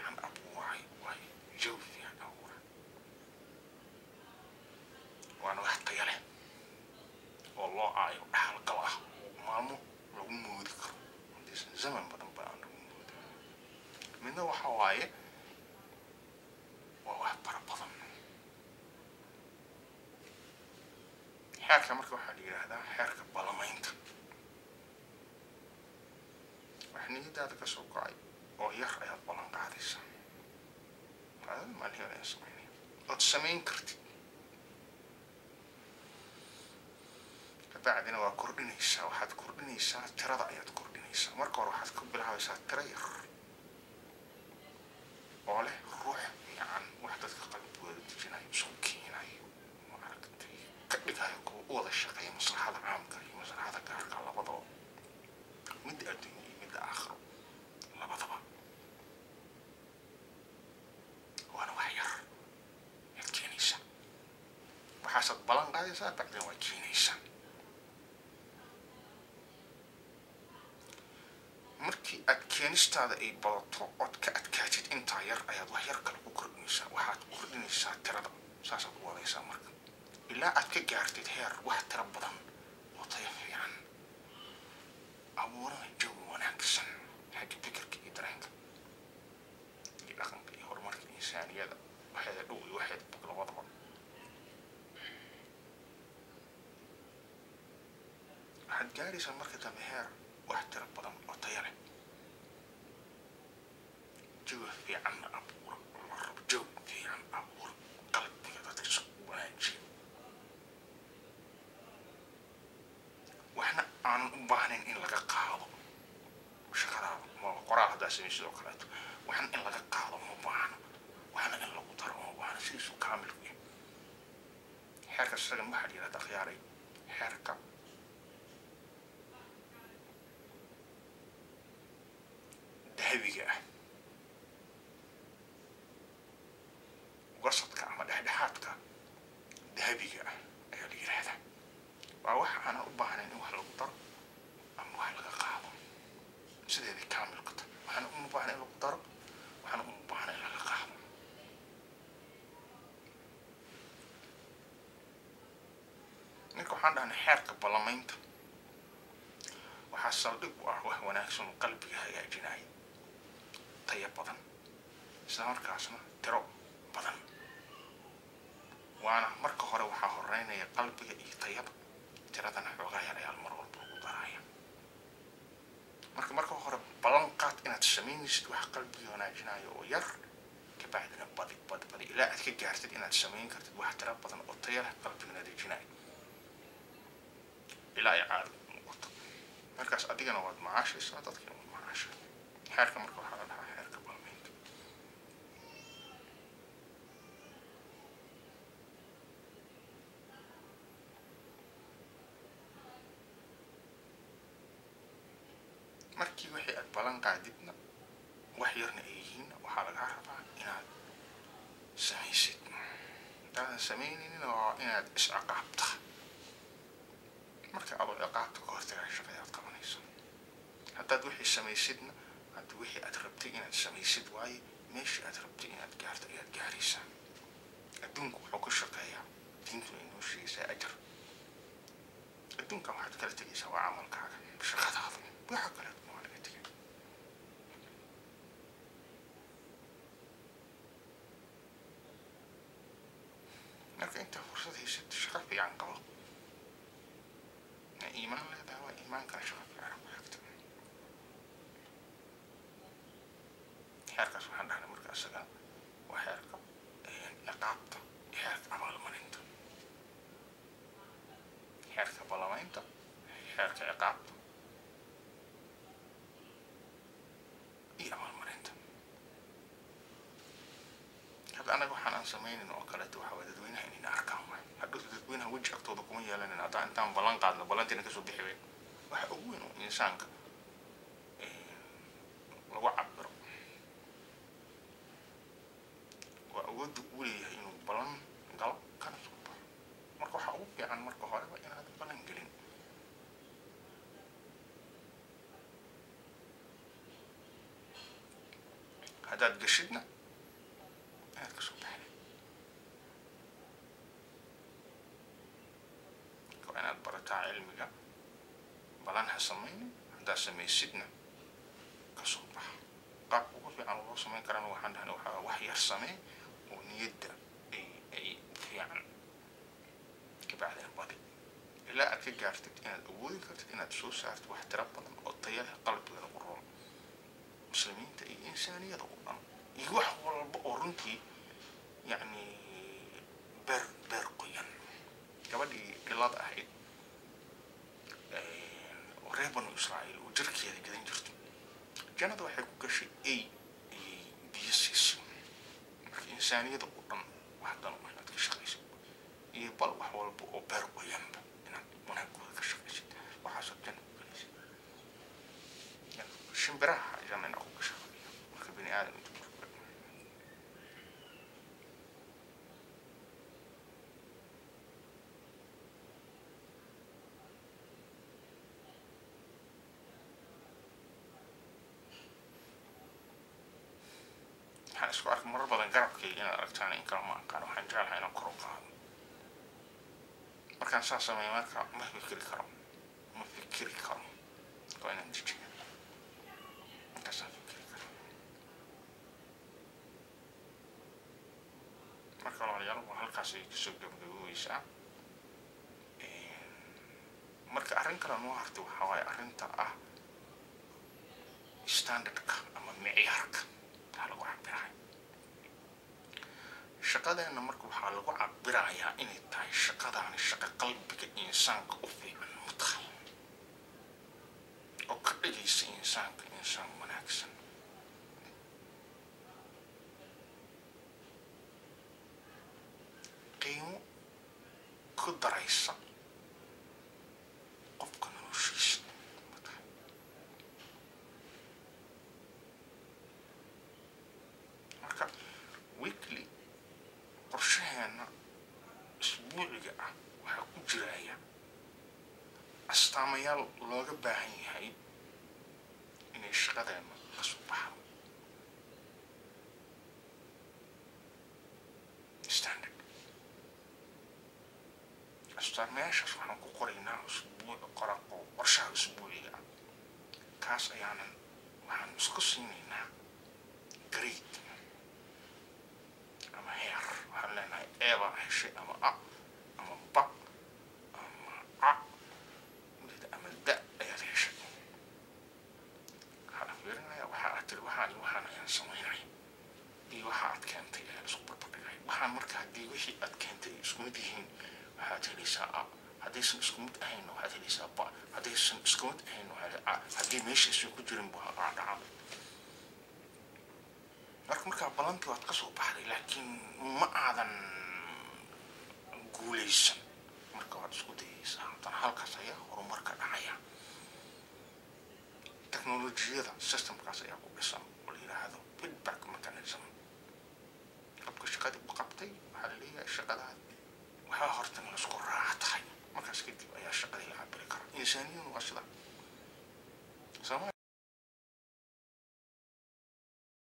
fiican abuurayo waayo, jawi fiican abuurayo, waana wax tayo leh oo loo aayo dhaxalgal ah oo maalmo lagu moodi karo, haddiisan zaman badan ba aan lagu moodi. Midna waxa waaye waa wax fara badan. Xeerka marka waxaa la yidhaahdaa xeerka balamaynta. Wax niyadaada ka soo go'ay oo yar ayaad ballan qaadaysaa, maalin ayaan samaynaya ood samayn kartid, kabacdina waa kordhinaysaa. Waxaad kordhinaysaa tirada ayaad kordhinaysaa. Marka hore waxaad ka bilaabaysaa tiro yar oo leh ruux fiican, wax dadka qalbigooda dejinayo, isku keenayo, maaragtay, ka dhigayo kuwa u wada shaqeeya maslaxada caamka iyo maslaxada gaarka labadaba, midda adduunya iyo midda aakhiro labadaba. Waana wax yar ayaad keenaysaa, waxaasaad ballan qaadaysaa, bacdina waa keenaysaa. Markii aad keenistaada ay badato ood ka adkaatid intaa yar, ayaad wax yar kale ku kordhinaysaa. Waxaad kordhinaysaa tirada, saasaad u wadaysaa marka ilaa aad ka gaartid heer wax tiro badan oo tayo fiican abuurana jawi wanaagsan xagga fikirka iyo dareenka iyo dhaqanka iyo horumarka insaaniyada, waxeeda dhow iyo waxeeda fog labadaba. Waxaad gaaraysaa marka dambe heer wax tiro badan oo tayo leh, jawi fiicanna abuura. La rabo jawi fiican abuura, qalbiga dadka isku wanaajiya, waxna aanan u baahnayn in laga qaado shaqadaada. Ma qoraal haddaa samey sidoo kaleeto, waxna in laga qaado ma baahno, waxna in lagu daro ma baahno, sidiisu kaamil ku yahay. Xeerka isagan waxaa la yidhahdaa khiyaaray xeerka dahabiga ah, wasadka ama dhexdhexaadka dahabiga ah ayaa la yidhaahdaa. Waa wax aanan u baahnayn in wax lagu daro ama wax laga qaado, sideedii kaamilka tahay. Waxaana uma baahna in lagu daro, waxaana uma baahna in laga qaado. Ninka waxaan dhahnay xeerka ballamaynta waxaa saldhig u ah wax wanaagsan oo qalbiga hagaajinaya, tayo badan, isla markaasna tiro badan. Waana marka hore waxaa horeynaya qalbiga iyo tayada, tiradana xoogaa yar ayaa mar walba lagu daraya. Marka hore ballan qaad inaad samaynaysid wax qalbiga wanaajinayo oo yar, kabacdina badi badi badi ilaa aad ka gaartid inaad samayn kartid wax tiro badan oo tayo leh, qalbigana dejinayo, ilaa ay caado noqoto. Markaas adigana waad macaashaysaa, dadkina waad macaashay. Xeerka marka waxaa la dhahaa xeerka balmaynta. Markii wixii aad ballan qaadidna wax yarna ay yihiinna, waxaa lagaa rabaa inaad samaysid. Haddaadan samaynaynin, waa inaad isciqaabta. Marka adoo ciqaabta ka hortagaa shaqada aad qabanayso. Haddaad wixii samaysidna, hadda wixii aad rabtay inaad samaysid waaye, meeshii aad rabtay inaad gaarto ayaad gaaraysaa. Adduunku wuxuu ka shaqeeyaa, diintuna inoo sheegaysaa, ajar. Adduunkan waxaad kala tegaysaa waa camalkaaga, shaqadaada, waxa kale waa laga tegay. Marka intaa fursad haysid shaqo fiican qabo. Ma iimaan leedahay? Waa iimaankana shaqo fiican ku xigta. Xeerkaas waxaan dhahnay marka isaga waa xeerka ciqaabta iyo xeerka abaalmarinta, xeerka ballamaynta, xeerka ciqaabta iyo abaalmarinta. Hadda anaga waxaan aan samaynin oo kaleeto waxaa waay dadweynaha inayna arkaan waay. Hadhowta dadweynaha weji agtooda kuma yeelanin haddaan intaan ballan qaadno ballantiina kasoo bixi weyn. Waxa ugu weyn oo insaanka lagu cabiro waa awoodda uu leeyahay inuu ballan galo kana soo baxo. Marka waxaa ugu fiican marka horeba inaad ballan gelin. Haddaad gashidna inaad kasoo baxdid. Waa inaad barataa cilmiga balan ha samaynin, haddaad samaysidna kasoo baxa. Qaabka ugu fiican loo samayn karana waxaan dhahnay waxaa wax yar samee oo niyadda ay fiican, kabacdina badi ilaa aad ka gaartid inaad awoodi kartid inaad soo saartid wax tiro badan oo tayo leh, qalbigana u roon muslimiinta iyo insaaniyada oo dhan iyo wax walba oo runtii yacni beer beer qoyan. Gabadhii dhilada ahayd oo reer Banu Israa'iil oo jirkeeda gadan jirto, jannada waxay ku gashay ay ayay biyo siisay. Marka insaaniyada oo dhan wax dan inaad ka shaqaysid iyo bal wax walba oo beer qoyanba inaad wanaagooda ka shaqaysid, waxaasoo janna ku galaysid. Shimbiraha janna inaad ku gashaa. Marka bini aadam intuu waxaan isku arkay marar badan garabkayga inaad aragtaan in kale ma aqaan. Waxaan jeclahay inaan kor u qaado. Markaan saas sameeyo marka ma fikiri karo, ma fikiri karo, waa inaan dejiyo, markaasaan fikiri karo. Marka walaalayaal, waa halkaas ay kasoo gabagaboweysaa. Marka arrin kale noo hartay waxaa waaye arrinta ah standardka ama micyaarka waxaa lagu cabirayo shaqadeena. Marka waxaa lagu cabirayaa inay tahay shaqadaani shaqo qalbiga insaanka u fiican ma tahay oo ka dhigaysa insaanka insaan wanaagsan, qiimo ku daraysa qofka noloshiisa ma tahay. Marka weekly qorshaheena isbuuciga ah waxaa ku jiraya astaamayaal looga baahan yahay inay shaqadeena kasoo baxdo standard. Astaamayaashaas waxaan ku qoraynaa usbuuc qora qorshaha usbuuciga ah. Kaas ayaanan waxaan isku siinaynaa grade ama heer. Waxaan leenahay E baa heshay ama A ama B ama A ama D ayaad heshay. Waxaa la fiirinaya waxa aad tiri waxaan iyo waxaan ayaan samaynaya iyo waxa aad keentay ayaa isku barbardhigay waxaan. Marka haddii wixii aad keentay ay isku mid yihiin, waxaad helaysaa A. Haddaysan isku mid ahayn, waxaad helaysaa B. Haddaysan isku mid ahayn, waxaad A. Haddii meesha aysan ku jirin bu aa dhaca. Marka markaa ballantii waad ka soo baxday laakiin ma aadan guulaysan, marka waad isku dayaysaa haddana. Halkaas ayaa horumarka dhacaya. Teknolojiyada systemkaas ayaa ku dhisan oo la yidhaahdo feedback mechanism. Qofka shaqadii u qabtay waxaa la leeyahay shaqadaad waxaa horta in laisku raaca tahay, markaas kadib ayaa shaqadii la cabiri karaa. Insaaniyadu waa sida